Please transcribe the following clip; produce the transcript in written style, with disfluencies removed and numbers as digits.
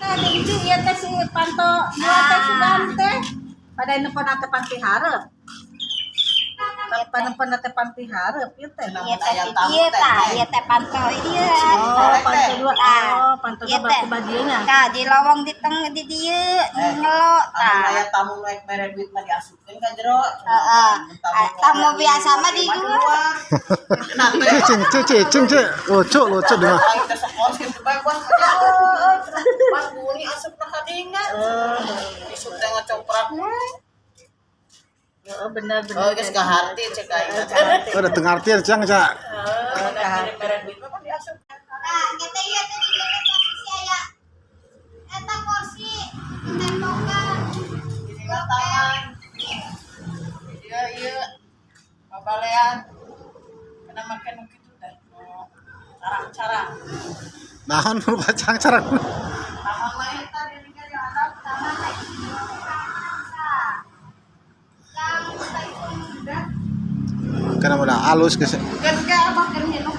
Teh hiji ieu teh si panto dua teh sugan teh. Pada nu teh panti hareup. Panempon teh panti hareup ieu teh. Ieu teh ieu tah, ieu teh panto ieu. Oh, panto dua. Tah. Oh, panto Ieu dua teh. Berarti badieu nya. Tah, di lowong di teng di dieu ngelo Anu tah. Aya tamu rek mere duit mah diasupkeun ka jero. Heeh. Tamu biasa mah di luar. Nah, teh. Cicing, cicing, cicing, lucu, lucu deh mah. Aing teh sekos kitu bae, bos. Pas bunyi asupna ka dinya. Isuk teh ngacoprak. Oh, bener bener. Oh, geus kaharti cek aing. Oh, udah tengah artian cang, cak. Heeh, mere duit mah kan diasup. Tah, kita ieu teh di dieu teh posisi aya eta kursi tempokan. Ini mah taman. Iya, iya. Pabalean. Kena make nu kitu teh. Nu carang-carang. Naon lu bacang carang. Taman mah eta di dinya di handap. Taman teh yang Karena udah halus geus. Kan ke abah keur hinuk.